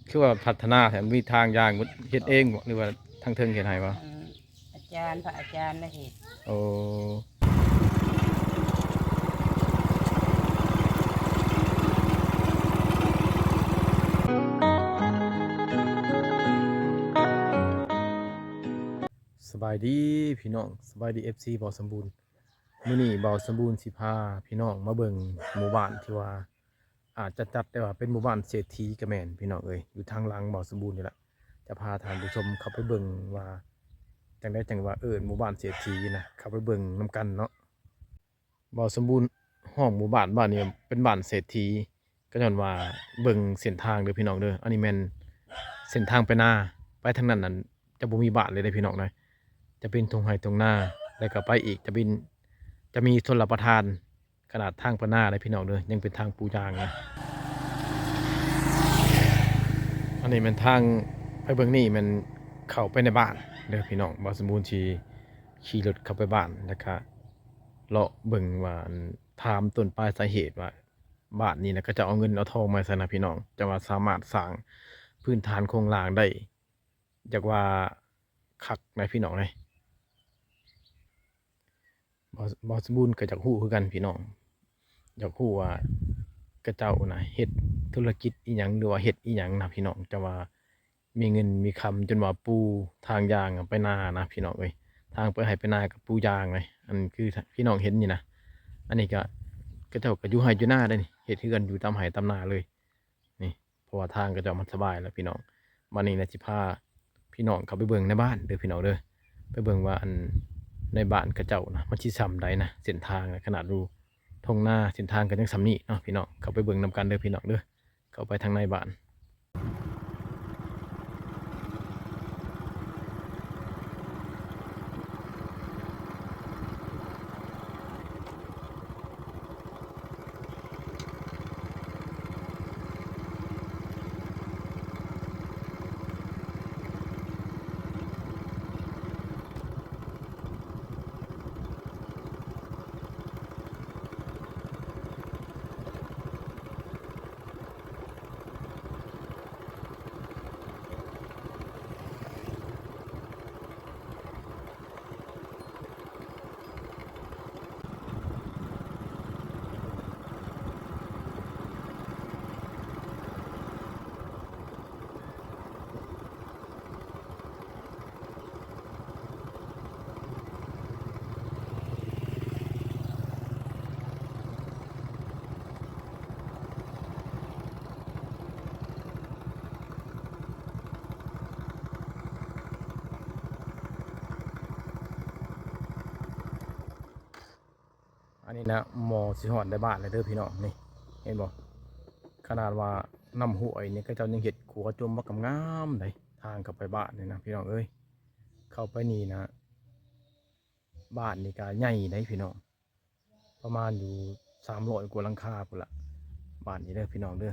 ຄືວ່າພັດທະນາແທ້ ມີທາງຢ່າງ ເຮັດເອງບໍ່ ຫຼືວ່າທາງເທິງເຮັດໃຫ້ບໍ່? ອັນ ອາຈານ ພະອາຈານລະເຮັດ. ໂອ້ ສະບາຍດີພີ່ນ້ອງ ສະບາຍດີ ເອັຟຊີ ບ່າວສົມບູນ. ມື້ນີ້ບ່າວສົມບູນຊິພາພີ່ນ້ອງມາເບິ່ງໝູ່ບ້ານທີ່ວ່າ ອາດຈະຈັດໄດ້ວ່າເປັນໝູ່ບ້ານເສດຖີກໍແມ່ນພີ່ນ້ອງເອີຍ. ຢູ່ທາງຫຼັງບ່າວສົມບູນນີ້ລະ ຈະພາທ່ານຜູ້ຊົມເຂົ້າໄປເບິ່ງວ່າ ຈັ່ງໃດຈັ່ງວ່າເອີ້ນໝູ່ບ້ານເສດຖີນະ. ເຂົ້າໄປເບິ່ງນຳກັນເນາະ. ບ່າວສົມບູນຮ້ອງໝູ່ບ້ານ ບ້ານນີ້ເປັນບ້ານເສດຖີ ກໍຍ້ອນວ່າເບິ່ງເສັ້ນທາງເດີພີ່ນ້ອງເດີ. ອັນນີ້ແມ່ນເສັ້ນທາງໄປນາ ໄປທາງນັ້ນນັ້ນຈະບໍ່ມີບ້ານເລີຍເດ້ພີ່ນ້ອງເດີ. ຈະເປັນທົ່ງໄຮ່ທົ່ງນາ ແລ້ວກໍໄປອີກຈະເປັນ ຈະມີຊົນລະປະທານ. ຂະໜາດທາງໄປນາເດ້ພີ່ນ້ອງເດີ ຍັງເປັນທາງປູຢາງນະ. ອັນນີ້ແມ່ນທາງໄປເບິ່ງນີ້ແມ່ນເຂົ້າໄປໃນບ້ານເດີພີ່ນ້ອງ. ບ່າວສົມບູນຊິຂີ່ລົດເຂົ້າໄປບ້ານ ແລ້ວກະເລາະເບິ່ງວ່າ ອັນ ຖາມຕົ້ນປາຍສາເຫດວ່າ ບ້ານນີ້ນະ ເຂົາເຈົ້າເອົາເງິນເອົາທອງມາໃສນະພີ່ນ້ອງ ຈັ່ງວ່າສາມາດສ້າງພື້ນຖານໂຄງລ່າງໄດ້ ຈັກວ່າຄັກນະພີ່ນ້ອງເອີຍ. ບ່າວ ບ່າວສົມບູນກໍຢາກຮູ້ຄືກັນພີ່ນ້ອງ ຢາກຮູ້ວ່າເຂົາເຈົ້ານະເຮັດທຸລະກິດອີ່ຫຍັງ ຫຼືວ່າເຮັດອີ່ຫຍັງນະພີ່ນ້ອງ ຈັ່ງວ່າມີເງິນມີຄຳ ຈົນວ່າປູທາງຍ່າງໄປນານະພີ່ນ້ອງເອີຍ. ທາງໄປໄຮ່ໄປນາກໍປູຢ່າງເລີຍ ອັນຄືພີ່ນ້ອງເຫັນນີ້ນະ. ອັນນີ້ກໍເຂົາເຈົ້າກໍຢູ່ໄຮ່ຢູ່ນາໄດ໋ນີ້ ເຮັດເຮືອນຢູ່ຕາມໄຮ່ຕາມນາເລີຍນີ້ ເພາະວ່າທາງເຂົາເຈົ້າມັນສະບາຍແລ້ວພີ່ນ້ອງ. ບາດນີ້ນະ ຊິພາພີ່ນ້ອງເຂົ້າໄປເບິ່ງໃນບ້ານເດີພີ່ນ້ອງເດີ ໄປເບິ່ງວ່າ ອັນ ໃນບ້ານເຂົາເຈົ້ານະ ມັນຊິຊ່ຳໃດນະ ເສັ້ນທາງນະ. ຂະໜາດຢູ່ທົ່ງນາ ເສັ້ນທາງກໍຍັງຊ່ຳນີ້ເນາະພີ່ນ້ອງ. ເຂົ້າໄປເບິ່ງນຳກັນເດີພີ່ນ້ອງເດີ ເຂົ້າໄປທາງໃນບ້ານ. ອັນນີ້ນະ ໝໍຊິຮອດໃນບ້ານແລ້ວເດີພີ່ນ້ອງ. ນີ້ເຫັນບໍ່ ຂະໜາດວ່ານ້ຳຫ້ວຍນີ້ ເຂົາເຈົ້າຍັງເຮັດຂົວຈົມບັກງາມໆໄດ໋. ທາງເຂົ້າໄປບ້ານນີ້ນະພີ່ນ້ອງເອີຍ ເຂົ້າໄປນີ້ນະ ບ້ານນີ້ກະໃຫຍ່ໄດ໋ພີ່ນ້ອງ ປະມານຢູ່ສາມຮ້ອຍກວ່າຫຼັງຄາພຸ້ນລະ. ບ້ານນີ້ເດີພີ່ນ້ອງເດີ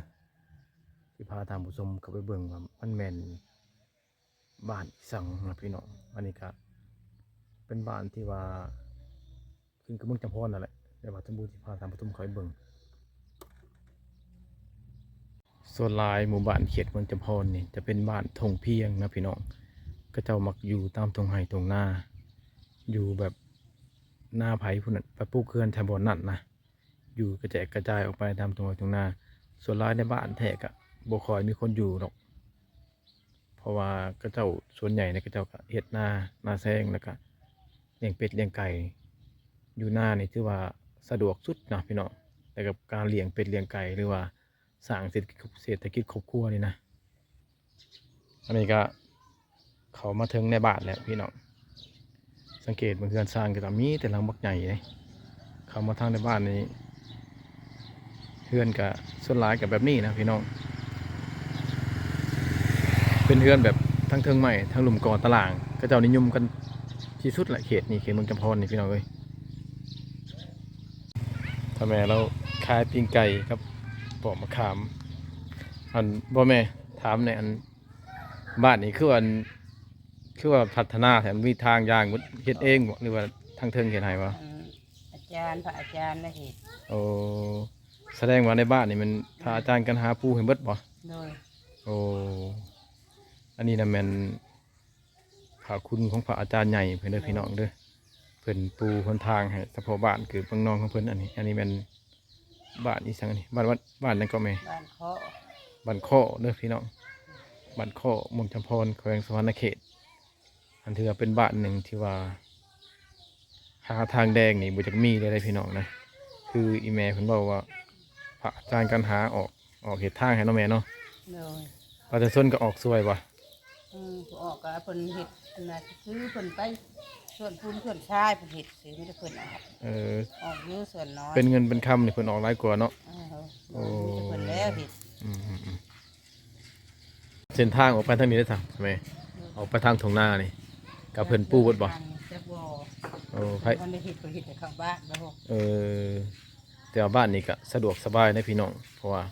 ຊິພາທ່ານຜູ້ຊົມເຂົ້າໄປເບິ່ງວ່າມັນແມ່ນບ້ານອີ່ສັງນະພີ່ນ້ອງ. ອັນນີ້ກະເປັນບ້ານທີ່ວ່າຂຶ້ນກັບເມືອງຈຳພອນນັ້ນແຫຼະ ແຕ່ວ່າສົມບູນຊິພາທ່ານຜູ້ຊົມເຂົ້າໄປເບິ່ງ. ສ່ວນຫຼາຍໝູ່ບ້ານເຂດເມືອງຈຳພອນນີ້ ຈະເປັນບ້ານທົ່ງພຽງນະພີ່ນ້ອງ. ເຂົາເຈົ້າມັກຢູ່ຕາມທົ່ງໄຮ່ທົ່ງນາ ຢູ່ແບບນາໃຜຜູ້ນັ້ນ ໄປປູກເຮືອນແຖວບ່ອນນັ້ນນະ ຢູ່ກະແຈກກະຈາຍອອກໄປຕາມທົ່ງໄຮ່ທົ່ງນາ. ສ່ວນຫຼາຍໃນບ້ານແທ້ກະບໍ່ຄ່ອຍມີຄົນຢູ່ດອກ ເພາະວ່າເຂົາເຈົ້າ ສ່ວນໃຫຍ່ເຂົາເຈົ້າກະເຮັດນາ ນາແຊງ ແລ້ວກະລ້ຽງເປັດລ້ຽງໄກ່. ຢູ່ນານີ້ຖືວ່າສະດວກສຸດນະພີ່ນ້ອງ ແຕ່ກັບການລ້ຽງເປັດລ້ຽງໄກ່ ຫຼືວ່າ ສ້າງເສດ ເສດຖະກິດຄອບຄົວນີ້ນະ. ອັນນີ້ກະເຂົ້າມາເຖິງໃນບ້ານແລ້ວພີ່ນ້ອງ ສັງເກດເບິ່ງເຮືອນຊານກໍຈະມີແຕ່ຫຼັງບັກໃຫຍ່ເດ້. ເຂົ້າມາທາງໃນບ້ານນີ້ ເຮືອນກະສ່ວນຫຼາຍກະແບບນີ້ນະພີ່ນ້ອງ ເປັນເຮືອນແບບທັງເທິງໄມ້ ທັງລຸ່ມກໍ່ຕະລ່າງ ເຂົາເຈົ້ານິຍົມກັນທີ່ສຸດແຫຼະ. ເຂດນີ້ ເຂດເມືອງຈຳພອນນີ້ພີ່ນ້ອງເອີຍ. ຖ້າແມ່ລາວຂາຍປີ້ງໄກ່ກັບປອກມະຂາມ. ອັນ ບໍ່ແມ່ ຖາມແດ່ ອັນ ບ້ານນີ້ຄືອັນ ຄືວ່າພັດທະນາແທ້ ມີທາງຢ່າງ ເຮັດເອງບໍ່ ຫຼືວ່າທາງເທິງເຮັດໃຫ້ບໍ່? ອັນ ອາຈານ ພະອາຈານລະເຮັດ. ໂອ້ ສະແດງວ່າໃນບ້ານນີ້ແມ່ນພະອາຈານກັນຫາປູໃຫ້ເບິດບໍ່? ໂດຍ. ໂອ້ ອັນນີ້ນະແມ່ນພະຄຸນຂອງພະອາຈານໃຫຍ່ເພິ່ນເດີພີ່ນ້ອງເດີ. ເພິ່ນປູຫົນທາງໃຫ້ສະເພາະບ້ານເກີດເມືອງນອນຂອງເພິ່ນ. ອັນນີ້ ອັນນີ້ແມ່ນບ້ານອີ່ສັງນີ້? ບ້ານ ບ້ານ ບ້ານຫຍັງເກາະແມ່? ບ້ານເຄາະ ບ້ານເຄາະເດີພີ່ນ້ອງ. ບ້ານເຄາະ ເມືອງຈຳພອນ ແຂວງສະຫວັນນະເຂດ. ອັນຖືວ່າເປັນບ້ານໜຶ່ງທີ່ວ່າຫາທາງແດງນີ້ບໍ່ຈັກມີເລີຍເດ້ພີ່ນ້ອງນະ. ຄືອີ່ແມ່ເພິ່ນເວົ້າວ່າ ພະອາຈານກັນຫາອອກ ອອກເຮັດທາງໃຫ້ເນາະແມ່ເນາະ. ໂດຍ. ປະຊາຊົນກໍອອກຊ່ວຍບໍ່? ອືມ ຜູ້ອອກກໍເພິ່ນເຮັດນະ ຄືເພິ່ນໄປສວນປູນສວນຊາຍເພິ່ນເຮັດຊື່ ມີແຕ່ເພິ່ນອອກ. ເອີ ອອກຢູ່ສ່ວນນ້ອຍ ເປັນເງິນເປັນຄຳນີ້ເພິ່ນອອກຫຼາຍກວ່າເນາະ. ເອີ ໂອ້ ມີແຕ່ເພິ່ນແລ້ວເຮັດ. ອືມໆໆ ເສັ້ນທາງອອກໄປທາງນີ້ເດ້ຊະແມ່? ອືມ ອອກໄປທາງທົ່ງນານີ້ ກະເພິ່ນປູເບິດບໍ່? ຈັກບໍ່. ໂອ້ ໃຜ ເພິ່ນບໍ່ໄດ້ເຮັດ ເພິ່ນເຮັດແຕ່ເຂົ້າບ້ານແລ້ວ. ເອີ ແຕ່ວ່າບ້ານນີ້ກະສະດວກສະບາຍນະພີ່ນ້ອງ ເພາະວ່າ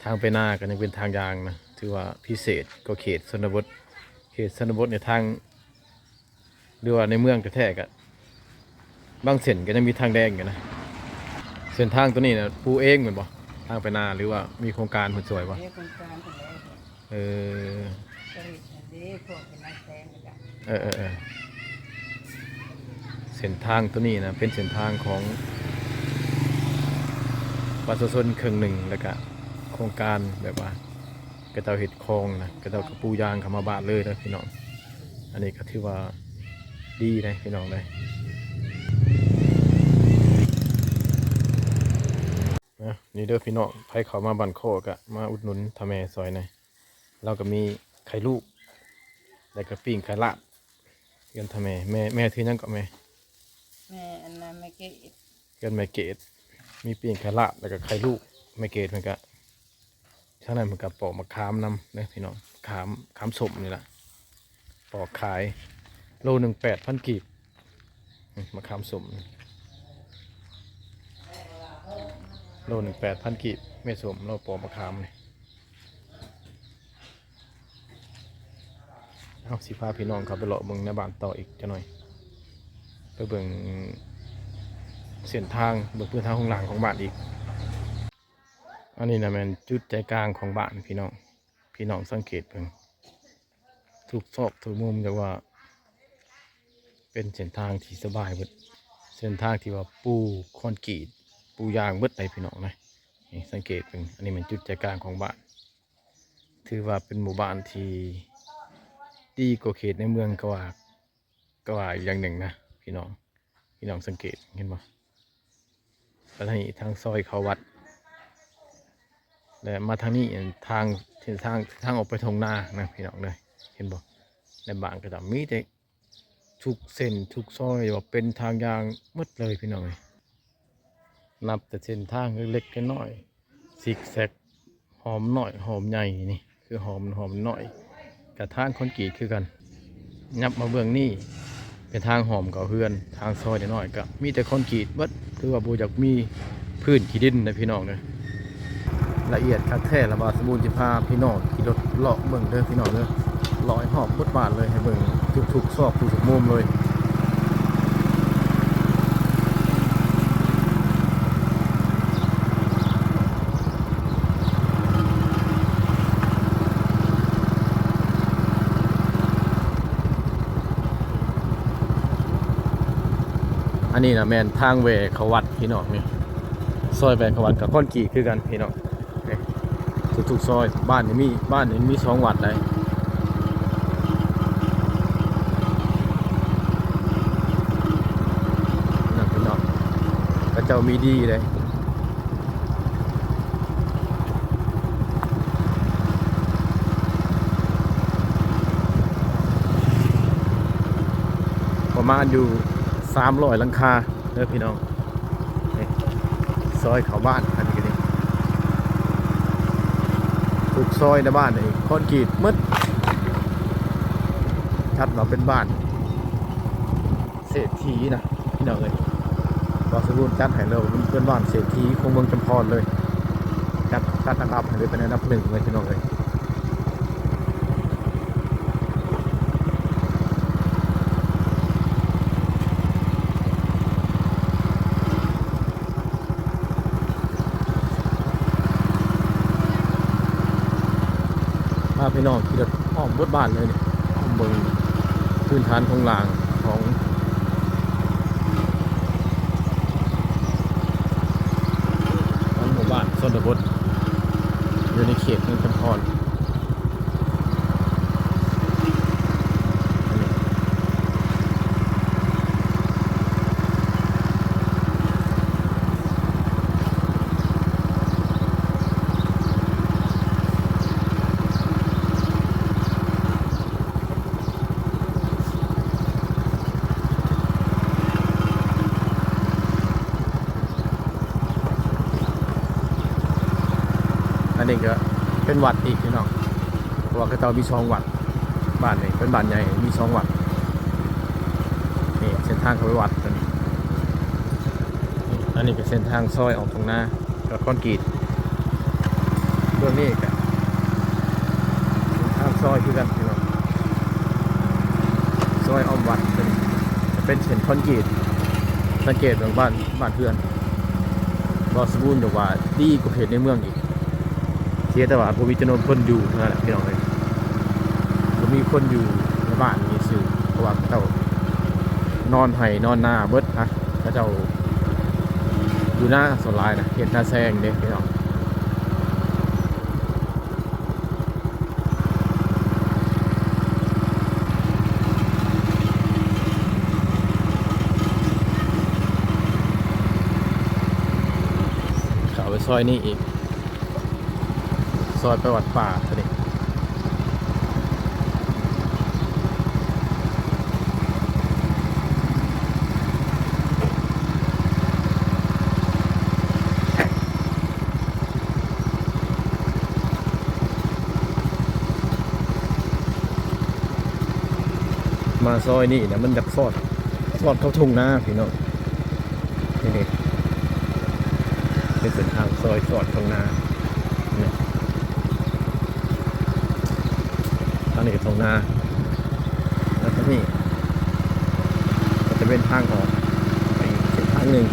ທາງໄປນາກໍຍັງເປັນທາງຍາງນະ ຖືວ່າພິເສດກວ່າເຂດຊົນນະບົດ. ເຂດຊົນນະບົດນີ້ທາງ ຫຼືວ່າໃນເມືອງແທ້ໆ ກະບາງເສັ້ນກໍຍັງມີທາງແດງຢູ່ນະ. ເສັ້ນທາງໂຕນີ້ນະປູເອງແມ່ນບໍ່? ທາງໄປນາ ຫຼືວ່າມີໂຄງການເພິ່ນຊ່ວຍບໍ່? ເອີ ໂຄງການເພິ່ນແລ້ວ. ເອີ ເອີ ເອີ ເສັ້ນທາງໂຕນີ້ນະ ເປັນເສັ້ນທາງຂອງປະຊາຊົນເຄິ່ງໜຶ່ງ ແລ້ວກະໂຄງການແບບວ່າ ເຂົາເຈົ້າເຮັດຄອງນະ ເຂົາເຈົ້າກໍປູຢາງເຂົ້າມາບ້ານເລີຍເດີພີ່ນ້ອງ. ອັນນີ້ກໍຖືວ່າດີເດ້ພີ່ນ້ອງເດີ. ນະ ນີ້ເດີພີ່ນ້ອງ ໃຜເຂົ້າມາບ້ານຄໍກໍມາອຸດໜູນທ້າວແມ່ຊ່ອຍແດ່. ລາວກໍມີໄຂ່ລູກ ແລ້ວກໍປີ້ງໄຂ່ລາດ. ເຮືອນທ້າວແມ່ ແມ່ ແມ່ຊື່ຫຍັງເກາະແມ່? ແມ່ອັນນັ້ນ ແມ່ເກດ. ເຮືອນແມ່ເກດ ມີປີ້ງໄຂ່ລາດ ແລ້ວກໍໄຂ່ລູກ. ແມ່ເກດເພິ່ນກໍ ທາງນັ້ນເພິ່ນກໍປອກໝາກຂາມນຳເດີພີ່ນ້ອງ ຂາມ ຂາມສົ້ມນີ້ລະ ປອກຂາຍໂລໜຶ່ງແປດພັນກີບ. ອືມ ໝາກຂາມສົ້ມໂລໜຶ່ງແປດພັນກີບ ແມ່ສົ້ມລາວປອກໝາກຂາມນີ້. ເອົາ ຊິພາພີ່ນ້ອງເຂົ້າໄປເລາະເບິ່ງໃນບ້ານຕໍ່ອີກຈັກໜ່ອຍ ໄປເບິ່ງເສັ້ນທາງ ເບິ່ງພື້ນທາງໂຄງລ່າງຂອງບ້ານອີກ. ອັນນີ້ນະແມ່ນຈຸດໃຈກາງຂອງບ້ານພີ່ນ້ອງ. ພີ່ນ້ອງສັງເກດເບິ່ງ ທຸກຊອກທຸກມຸມ ແຕ່ວ່າເປັນເສັ້ນທາງທີ່ສະບາຍເບິດ ເສັ້ນທາງທີ່ວ່າປູຄອນກຣີດ ປູຢາງເບິດໃດພີ່ນ້ອງນະ. ນີ້ສັງເກດເບິ່ງ ອັນນີ້ແມ່ນຈຸດໃຈກາງຂອງບ້ານ ຖືວ່າເປັນໝູ່ບ້ານທີ່ດີກວ່າເຂດໃນເມືອງກໍວ່າ ກໍວ່າອີກຢ່າງໜຶ່ງນະພີ່ນ້ອງ. ພີ່ນ້ອງສັງເກດເຫັນບໍ່? ແລ້ວທາງນີ້ທາງຊອຍເຂົ້າວັດ ແລະ ມາທາງນີ້ທາງ ເສັ້ນທາງ ທາງອອກໄປທົ່ງນານະພີ່ນ້ອງເດີ. ເຫັນບໍ່? ໃນບ້ານເຂົາເຈົ້າມີແຕ່ ທຸກເສັ້ນທຸກຊອຍວ່າເປັນທາງຍ່າງໝົດເລີຍພີ່ນ້ອງເອີຍ. ນັບແຕ່ເສັ້ນທາງເລັກໆ ນ້ອຍໆ ຊິກແຊັກ ຮ່ອມນ້ອຍຮ່ອມໃຫຍ່ນີ້ ຄືຮ່ອມ ຮ່ອມນ້ອຍ ກະທາງຄອນກຣີດຄືກັນ. ຍັບມາເບື້ອງນີ້ເປັນທາງຮ່ອມເຂົ້າເຮືອນ ທາງຊອຍນ້ອຍໆ ກະມີແຕ່ຄອນກຣີດເບິດ ຄືວ່າບໍ່ຢາກມີພື້ນຂີ້ດິນເດີພີ່ນ້ອງເດີ. ລະອຽດຄັກແທ້ລະ ບ່າວສະບູນຊິພາພີ່ນ້ອງຂີ່ລົດເລາະເບິ່ງເດີພີ່ນ້ອງເດີ. ເລາະໃຫ້ຮອບໝົດບ້ານເລີຍ ໃຫ້ເບິ່ງທຸກໆ ຊອກທຸກໆ ມຸມເລີຍ. ອັນນີ້ນະແມ່ນທາງແວ່ເຂົ້າວັດພີ່ນ້ອງນີ້ ຊອຍແວ່ເຂົ້າວັດກະຄອນກຣີດຄືກັນພີ່ນ້ອງ. ນີ້ ທຸກໆ ຊອຍ ບ້ານນີ້ມີ ບ້ານນີ້ມີສອງວັດໃດ໋. ນັ້ນພີ່ນ້ອງ ເຂົາເຈົ້າມີດີເດ້. ປະມານຢູ່ສາມຮ້ອຍຫຼັງຄາເດີພີ່ນ້ອງ. ນີ້ ຊອຍເຂົ້າບ້ານ ອັນນີ້ກໍດີ ທຸກຊອຍໃນບ້ານນີ້ຄອນກຣີດໝົດ ຈັດວ່າເປັນບ້ານເສດຖີນະພີ່ນ້ອງເອີຍ. ບ່າວສະບູນຈັດໃຫ້ເລີຍ ເປັນບ້ານເສດຖີຂອງເມືອງຈຳພອນເລີຍ ຈັດ ຈັດອັນດັບໃຫ້ເລີຍ ເປັນອັນດັບໜຶ່ງເລີຍພີ່ນ້ອງເອີຍ. ເ ພາພີ່ນ້ອງຂີ່ລົດອ້ອມເບິດບ້ານເລີຍນີ້ ອ້ອມເບິ່ງພື້ນຖານໂຄງລ່າງຂອງ ຂອງໝູ່ບ້ານຊົນນະບົດ ຢູ່ໃນເຂດເມືອງຄຳພອນ. ອັນນີ້ກໍເປັນວັດອີກພີ່ນ້ອງ ເພາະວ່າເຂົາເຈົ້າມີສອງວັດ ບ້ານນີ້ເປັນບ້ານໃຫຍ່ ມີສອງວັດ. ນີ້ເສັ້ນທາງເຂົ້າໄປວັດຕົວນີ້. ອັນນີ້ເປັນເສັ້ນທາງຊອຍອອກທົ່ງນາ ກໍຄອນກຣີດ. ເບື້ອງນີ້ກໍເປັນທາງຊອຍຄືກັນພີ່ນ້ອງ ຊອຍອ້ອມວັດ ເປັນ ຈະເປັນເສັ້ນຄອນກຣີດ. ສັງເກດເບິ່ງບ້ານ ບ້ານເຮືອນບໍ່ສົມບູນ ແບບວ່າດີກວ່າເຂດໃນເມືອງອີກ. ເສຍແຕ່ວ່າບໍ່ມີຈຳນວນຄົນຢູ່ເທົ່ານັ້ນແຫຼະພີ່ນ້ອງເອີຍ ບໍ່ມີຄົນຢູ່ໃນບ້ານນີ້ຊື່ ເພາະວ່າເຂົາເຈົ້ານອນໄຮ່ນອນນາເບິດນະ ເຂົາເຈົ້າຢູ່ນາສ່ວນຫຼາຍນະ ເຮັດນາແຊງເດ້ພີ່ນ້ອງ. ເຂົ້າໄປຊອຍນີ້ອີກ ຊອຍໄປວັດປ່າຕົວນີ້. ມາຊອຍນີ້ນະ ມັນຢາກສອດ ສອດເຂົ້າທົ່ງນາພີ່ນ້ອງ. ນີ້ ນີ້ເປັນເສັ້ນທາງຊອຍສອດທົ່ງນາ ນີ້ ທາງນີ້ກໍທົ່ງນາ ແລ້ວກໍນີ້ກໍຈະເປັນທາງອອກໄປອີກເສັ້ນທາງໜຶ່ງ.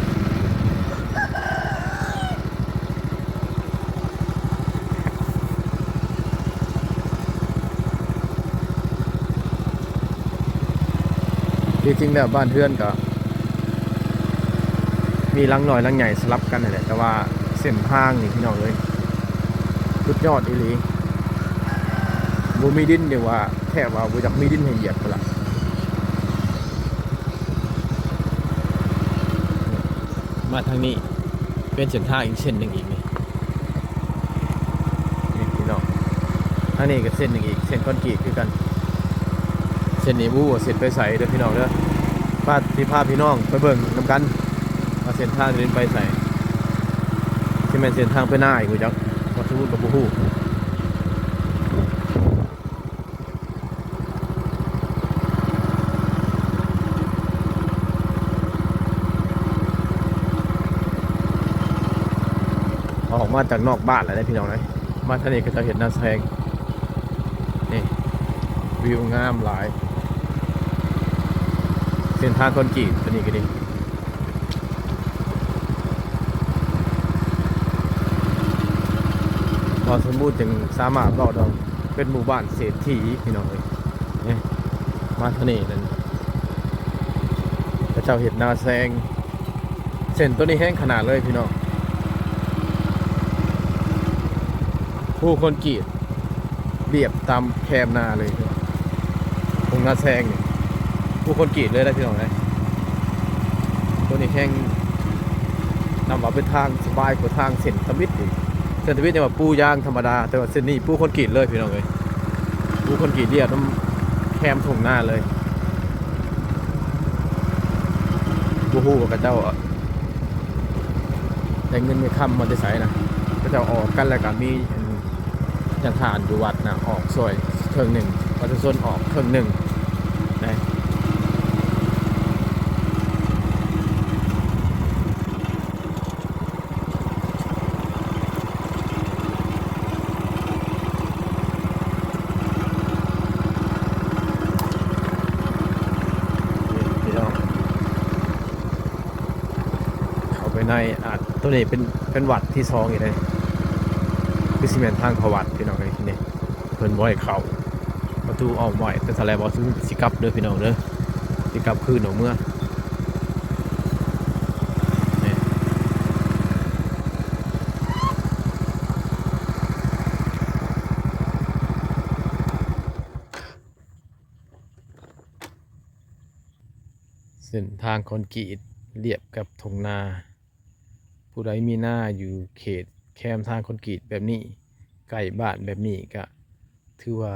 ທີ່ຈິງແລ້ວບ້ານເຮືອນກໍມີຫຼັງນ້ອຍຫຼັງໃຫຍ່ສະຫຼັບກັນຫັ້ນແຫຼະ ແຕ່ວ່າເສັ້ນທາງນີ້ພີ່ນ້ອງເອີຍ ສຸດຍອດອີ່ຫຼີ ບໍ່ມີດິນ ເອີ້ນວ່າແທບວ່າບໍ່ຢາກມີດິນໃຫ້ຢຽບພຸ້ນລະ. ມາທາງນີ້ເປັນເສັ້ນທາງອີກເສັ້ນໜຶ່ງອີກນີ້ ນີ້ພີ່ນ້ອງ ທາງນີ້ກໍເສັ້ນໜຶ່ງອີກ ເສັ້ນຄອນກຣີດຄືກັນ. ເສັ້ນນີ້ບໍ່ຮູ້ວ່າເສັ້ນໄປໃສເດີພີ່ນ້ອງເດີ ພາ ຊິພາພີ່ນ້ອງໄປເບິ່ງນຳກັນວ່າເສັ້ນທາງນີ້ໄປໃສ ຊິແມ່ນເສັ້ນທາງໄປນາອີກບໍ່ຈັກ ບໍ່ຮູ້ ກໍບໍ່ຮູ້. ອອກມາຈາກນອກບ້ານແລ້ວເດ້ພີ່ນ້ອງເອີຍ ມາທາງນີ້ເຂົາເຈົ້າເຮັດນາແຊງ ນີ້ ວິວງາມຫຼາຍ ເສັ້ນທາງຄອນກຣີດຕົວນີ້ກໍດີ. ບ່າວສົມບູນຈຶ່ງສາມາດເວົ້າໄດ້ວ່າເປັນໝູ່ບ້ານເສດຖີພີ່ນ້ອງເອີຍ ນີ້ ມາທາງນີ້ນັ້ນ ເຂົາເຈົ້າເຮັດນາແຊງ ເສັ້ນຕົວນີ້ແຮງຂະໜາດເລີຍພີ່ນ້ອງ ພູຄອນກຣີດ ລຽບຕາມແຄມນາເລີຍ ທົ່ງນາແຊງນີ້ ພູຄອນກຣີດເລີຍນະພີ່ນ້ອງເອີຍ. ຕົວນີ້ແຮງ ນຳວ່າເປັນທາງສະບາຍກວ່າທາງເສັ້ນທຳອິດອີກ ເສັ້ນທຳອິດນີ້ວ່າປູຢາງທຳມະດາ ແຕ່ວ່າເສັ້ນນີ້ປູຄອນກຣີດເລີຍພີ່ນ້ອງເອີຍ ປູຄອນກຣີດລຽບນຳແຄມທົ່ງນາເລີຍ. ບໍ່ຮູ້ວ່າເຂົາເຈົ້າ ໄດ້ເງິນໄດ້ຄຳມາແຕ່ໃສນະ ເຂົາເຈົ້າອອກກັນ ແລ້ວກໍມີ ອັນ ທານຢູ່ວັດນະ ອອກຊ່ວຍເຄິ່ງໜຶ່ງ ປະຊາຊົນອອກເຄິ່ງໜຶ່ງນະ. ພີ່ນ້ອງ ເຂົ້າໄປໃນ ອາ ຕົວນີ້ເປັນ ເປັນວັດທີສອງອີກເດ້ ຄືຊິແມ່ນທາງເຂົ້າວັດພີ່ນ້ອງເອີຍ ນີ້ ໂຕ พิ่นບໍ່ໃຫ້ເຂົ້າ ປະຕູອ້ອມໄວ້ ແຕ່ຖ້າແລ້ວບໍ່ ຊິກັບເດີພີ່ນ້ອງເດີ ຊິກັບຄືນອອກເມືອ. ເສັ້ນທາງຄອນກຣີດລຽບກັບທົ່ງນາ. ຜູ້ໃດມີນາຢູ່ເຂດແຄມທາງຄອນກຣີດແບບນີ້ ໃກ້ບ້ານແບບນີ້ ກະຖືວ່າ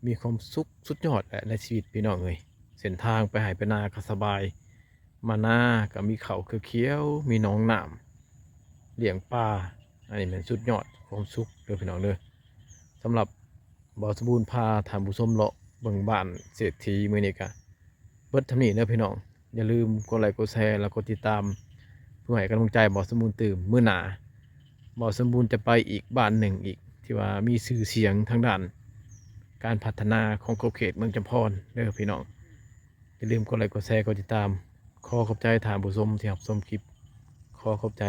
ມີຄວາມສຸກສຸດຍອດແຫຼະໃນຊີວິດພີ່ນ້ອງເອີຍ. ເສັ້ນທາງໄປໄຮ່ໄປນາກະສະບາຍ ມານາກະມີເຂົ້າຂຽວໆ ມີໜອງນ້ຳ ລ້ຽງປາ ອັນນີ້ແມ່ນສຸດຍອດຄວາມສຸກເດີພີ່ນ້ອງເດີ. ສຳລັບບ່າວສົມບູນພາທ່ານຜູ້ຊົມເລາະເບິ່ງບ້ານເສດຖີມື້ນີ້ກະເບິດເທົ່ານີ້ເດີພີ່ນ້ອງ. ຢ່າລືມກົດໄລກົດແຊ ແລະ ກົດຕິດຕາມ ເພື່ອໃຫ້ກຳລັງໃຈບ່າວສົມບູນຕື່ມ. ມື້ໜ້າບ່າວສົມບູນຈະໄປອີກບ້ານໜຶ່ງອີກ ທີ່ວ່າມີຊື່ສຽງທາງດ້ານການພັດທະນາຂອງຂອບເຂດເມືອງຈຳພອນເດີພີ່ນ້ອງ. ຢ່າລືມກົດໄລກົດແຊ ກົດຕິດຕາມ. ຂໍຂອບໃຈທ່ານຜູ້ຊົມທີ່ຮັບຊົມຄລິບ. ຂໍຂອບໃຈ.